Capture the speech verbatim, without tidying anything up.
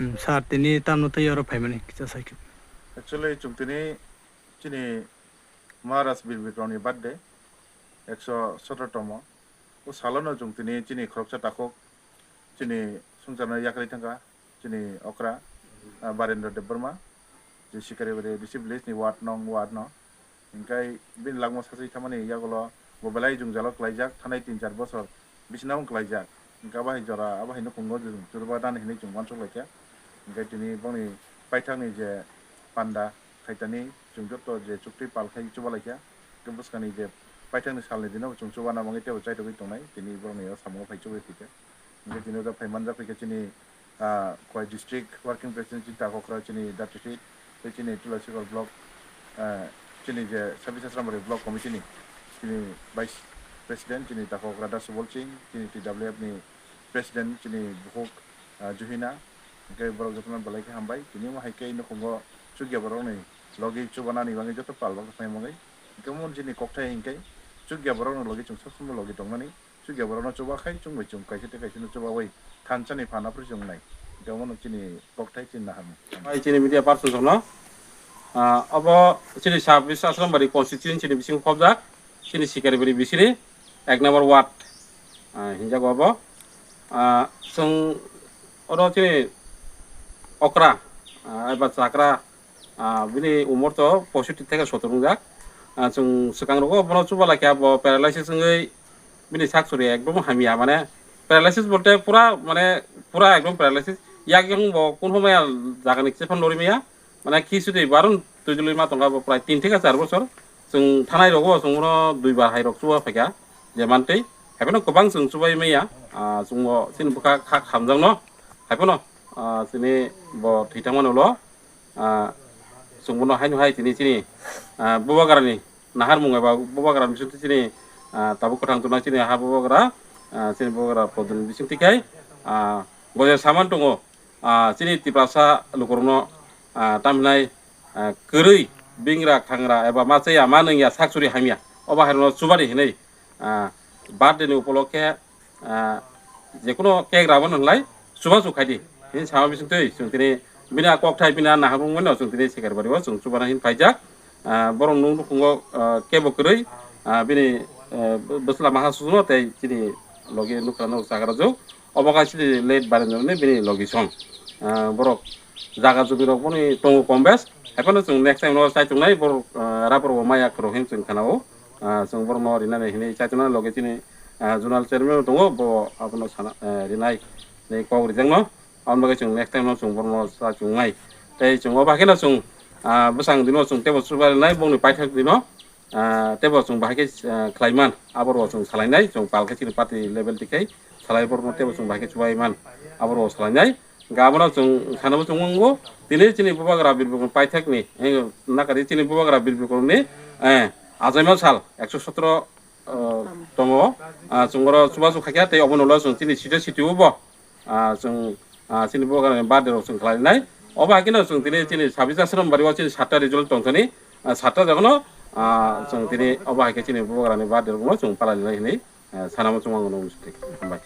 Hmm, sir, tini tamno tei oro phaimani kisa sai khe. Actually, chwng tini chini Maharaj Bir Bikramni birthday, ekso sotro tomo. O salono chwng tini chini khoroksa takhuk chini swngcharno yakarwi thangkha, chini okra, ah, Barendra Debbarma, je Sikaribari D C village ni ward nong ward no. Hinkhe bini langma sachi thamani yagulo bo belai jwngjalo klaijak, thanai tin char bosor bisina wng klaijak. Hinkhe abo hai jora, abo hai nukhungo chwng churba dan hinwi chwng uansuk laikha. Hinkhe tini bongni paithakni je panda khaitani chwng joto je chukti pal khai chuba laikha. Hinkhe bwskangni je paithakni salni dino chwng chuba na bagwi teibo chaitogwi tongnai, tini borokni o samungo phai chubui thwikha. Hinkhe tini o jaga phai manjak phaikha chini, ah, Khowai District Working President chini takhukra chini Dati Sweet, tei chini Tulasikhor Block, ah, chini je Sabis Asrambari Block Committee ni chini Vice President chini takhukra Da Subol Singh, chini T W F ni President chini bukhuk, ah, Juhina, hinkhe borok jotono belai khe hambai. Tini omo hai khe nukhungo chukya borokni logi chubanani bagwi joto pal rok phai mangwi. Hinkhe omo chini kokthai hinkhe chukya borokni logi chwng sob somoi logi tongmani. Chukya borokno chuba khai chwng bai chwng kaisa tei kaisa no chubaui thansa ni phan aphuru chwng nai. Hinkhe omo chini kokthai chini naharmung. Bai chini media person rokno, ah, obo chini Sabis Asrambari constituency ni bisingo khobjak, chini Sikaribari bisini ek number ward, ah, hinjago obo. Ah, chwng oro chini okra, ah, eba chakra, ah, bini umor to poisotti theke sottor wngjak. Ah, chwng swkang rogo bono chuba laikha, bo paralysis wngwi bini sak suri ekdom hamya, mane paralysis bolte pura, mane pura ekdom paralysis. Yak yang bo kun homaya jaga ni kisa phan lori maya, mane khi sudi barun tujuli ma tongkha bo prai tin theke char bosor. Chwng thanai rogo chwng bono dui bar hai rok chuba phaikha, je mantwi. Haiphano kwbang chwng chubai maya, ah, chwng bo chini bwkha kha khamjak no. Haiphano, ah, chini bo thwi thangmani ulo, ah, chwng bono haino hai tini chini, ah, bubagrani naharmung eba bubagra bisingtwi chini, ah, tabuk kwthang tongnai chini ha bubagra, ah, chini bubagra podoni bisingtwi khai, ah, bo je saman tongo, ah, chini Tiprasa lukurokno, ah, tamhinai, ah, kwrwi bingra khangra eba ma chaya ma nungya sak suri hamya obo hairokno chubadi hinwi, ah, birthday ni upolokhe, ah, jekuno cake rabo nwnglai chubachu khaidi. Hini sama bisingtwi chwng tini bini a kokthai bini a naharmung mano chwng tini Sikaribari o chwng chubana hin phaijak. Ah, borok nung nukhungo, ah, kebo kwrwi, ah, bini, eh, bwsla maha susuno tei chini logi nukha nuk chagra juk. Obo kaisa chini late Barendra ni bini logi song. Ah, borok jaga jumi rok boni tongo kom bes. Haiphano chwng next time no chai tongnai borok, ah, rubber bo maya khoro hin chwng khana o. Ah, chwng borokno rinani hinwi chaitonani loge chini, ah, zonal chairman tongo, bo abono sana, eh, rinai hinwi kok rijakno. Aboni bagwi chwng next time no chwng borokno chachungnai. Tei chwng o bahaikhe no chwng, ah, bwsang dino chwng teibo chubarinai bongni paithak dino, ah, teibo chwng bahaikhe, ah, khlaiman, aborok chwng salainai, chwng palkhe chini party level tikhai salai borokno teibo chwng bahaikhe chubaiman, aborok salainai. Gabano chwng sanabo chwng wngo, tini chini bubagra Birbikromni paithakni, eh, nakari chini bubagra Birbikromni, eh, achaima sal ekso sotro, eh, tongo, ah, chwng oro chubachu khaikha tei obono ulo chwng chini site sitio bo, ah, chwng, ah, chini bubagrani birthday rok chwng khlainai. Obo hai kheno chwng tini chini sabis Asrambari o chini satta result tongthani, ah, satta jogono, ah, chwng tini obo hai khe chini bubagrani birthday rokno chwng palainai hinwi, eh, sanamo chwng wngo. Hambai.